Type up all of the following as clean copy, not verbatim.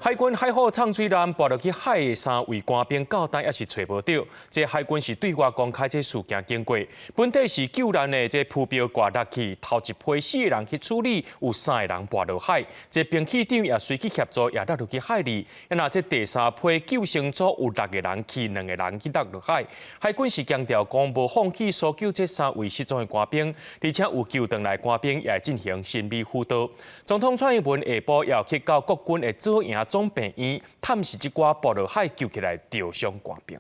海軍海虎藏水艦跋落去海的三位官兵到今猶是揣無著。這海軍是對外公開這事件經過，本底是救難的這浮標掛落去，頭一批四个人去處理，有三个人跋落海。這兵器長也隨去協助，也落入去海裡。若這第三批救生組有六個人去，兩個人去落入海。海軍是強調講無放棄搜救這三位失蹤的官兵，而且有救轉來官兵也會進行心理輔導。總統蔡英文下晡也去到國軍的左營總病院探視這寡跋落海救起來著傷官兵。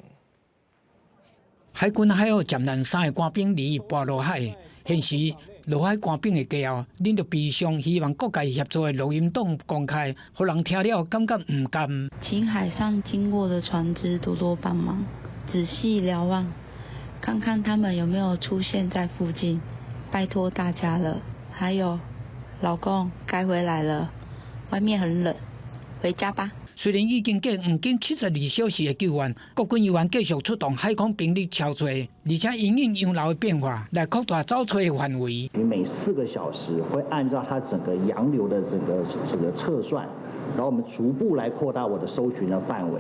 海軍海虎潛艦三個官兵離跋落海，現時落海官兵的家屬忍著悲傷，希望各界協助的錄音檔公開，予人聽了感覺毋甘。請海上經過的船隻多多幫忙，仔細瞭望，看看他們有沒有出現在附近，拜託大家了。還有，老公該回來了，外面很冷。回家吧。雖然已經過黃金72小時的救援，國軍猶原繼續出動海空兵力搜揣，而且因應洋流的變化來擴大找揣的範圍。你每4個小時會按照它整個洋流的這個測算，然後我們逐步來擴大我的搜尋的範圍。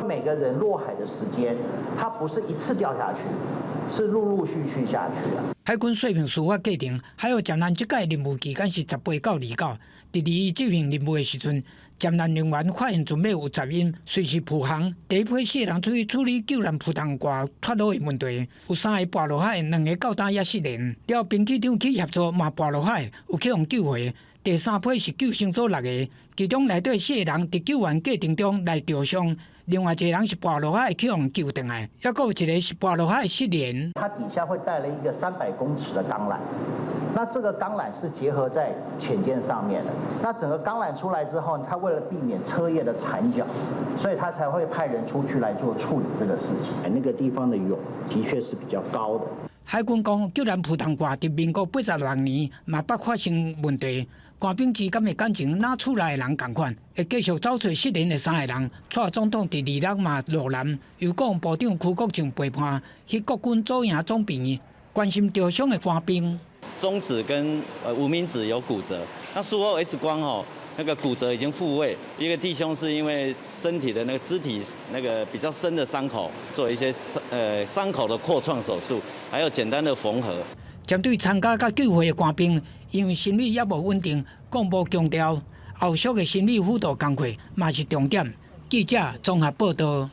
每個人落海的時間，它不是一次掉下去，是陸陸續續下去的。海軍說明事發過程，海虎潛艦這擺任務期間是18到29。佇二執行任務的時陣，潛艦人員發現船尾有雜音，隨時浮航。第一批四個人出去處理救難浮筒掛脫落的問題，有三个跋落海，兩个到今猶失聯。了後兵器長去協助嘛跋落海，有去予救回。第三批是救生組六个，其中內底四个人佇救援過程中來著傷，另外一個人是跋落海去予救轉來，猶閣有一个是跋落海失聯。它底下會帶了一個300公尺的鋼纜。那這個鋼纜是結合在潛艦上面的。那整個鋼纜出來之後，他為了避免車葉的纏腳，所以他才會派人出去來做處理這個事情。那個地方的湧的確是比較高的。海軍講，救難浮筒掛佇民國86年嘛捌發生問題，官兵之間的感情若厝內的人仝款，會繼續找揣失聯的三个人。蔡總統佇二六嘛落南，由國防部長邱國正陪伴去國軍左營總病院，關心著傷的官兵。中指跟無名指有骨折，那術後 X 光哦，那個骨折已經復位。一個弟兄是因為身體的那個肢體那個比較深的傷口，做一些傷口的擴創手術，還有簡單的縫合。針對參加佮救援的官兵，因為心理猶無穩定，國防部強調後續的心理輔導工作嘛是重點。記者綜合報道。